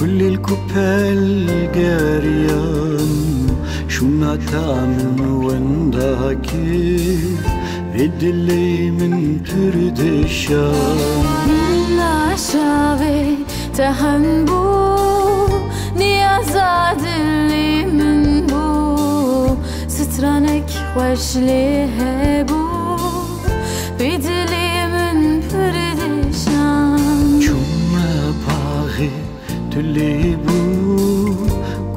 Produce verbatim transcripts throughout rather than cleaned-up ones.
Lîl ku pelgeriyan şûna te min wenda kir, vê dilê min pir dişan. Min naşavê te hem bû, niyaza dilê min bû, stranek xweş lê hebû, vê dilê min pir dişan. Çûme baxê tu lê bû,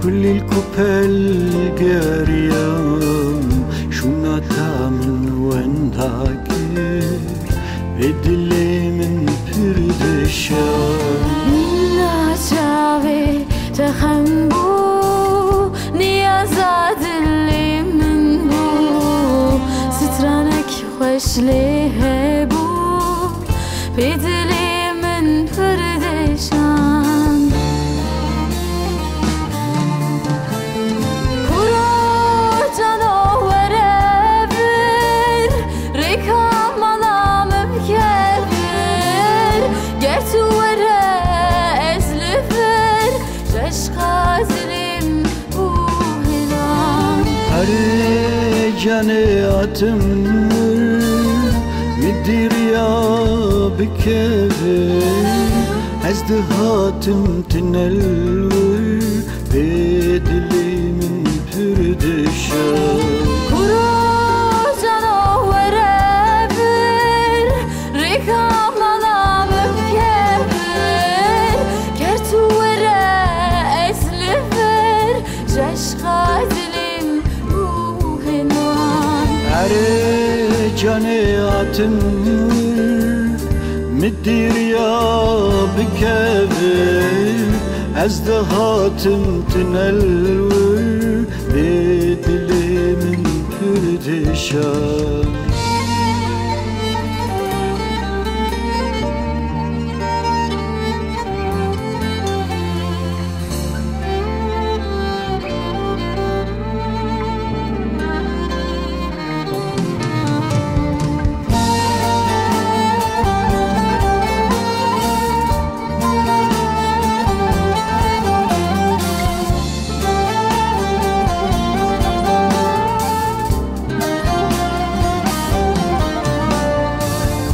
kulîl ku pelgeriyam, şûna te min wenda kir, vê dilê min pir dişan. Min naçavê te xem bû, niyaza dilê min bû, stranek xweş lê hebû, vê dilê min pir dişan. Kuro cano were vir, rêka mala min bike vir, ger tu were ez li vir, ji eşqa dilê min bû hêlan. Erê canê atim, min dîriya bikeve, ez dihatim tinel wir, vê dilê min pir dişa. Kuro cano were vir, rêka mala min bike vir, ger tu were ez li vir, ji eşqa dilê min bû hêlan. Erê canê atim, min dîriya bikeve, ez dihatim tinel wir, vê dilê min pir dişa.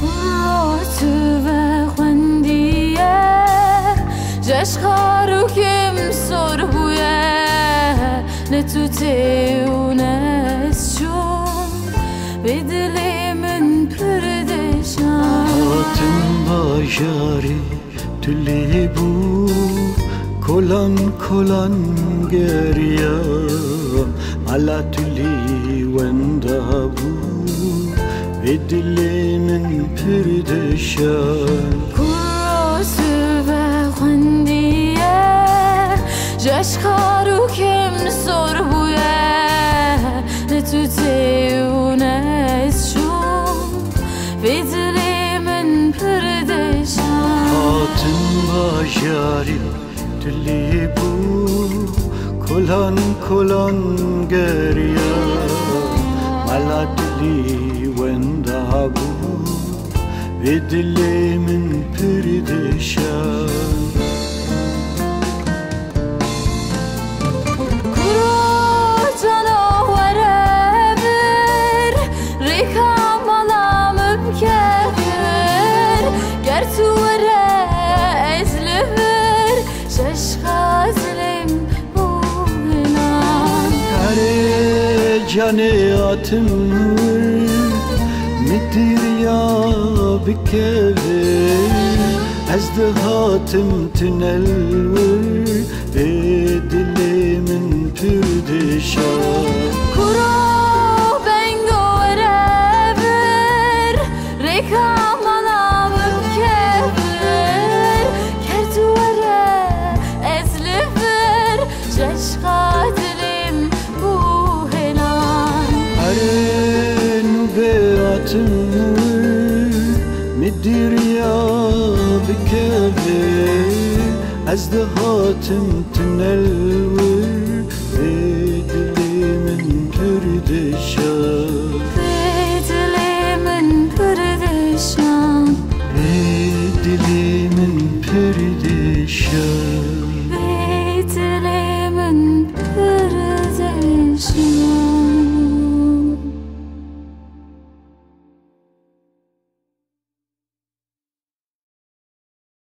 Kuro tu vexwendiye, ji eşqa rûkê min sor bûye, ne tu tê û ne ez çûm, vê dilê min pir dişan. Hatim bajarê, tu lê bû, kolan kolan geriyam, mala tu lê wenda bû, vê dilê min pir dişan. Kuro sive xwendiye, ji eşqa rûkê min sor bûye, ne tu tê û ne ez çûm, vê dilê min pir dişan. Hatim bajarê, tu lê bû, kolan kolan geriya, mala tu lê wenda bû, vê dilê min pir dişa. Kuro cano were vir, rêka mala min bike vir, ger tu were ez li vir, ji eşqa dilê min bû hêlan. Erê canê atim, min dîriya bikeve, ez dihatim tinel wir, vê dilê min pir dişa. Kuro bengo were vir, rêka mala min bike vir, ger tu were ez li vir, ji eşqa dilê min bû hêlan. Erê nûbê atim, min dîriya bikeve, ez dihatim tinel wir, vê dilê min pir dişa. Vê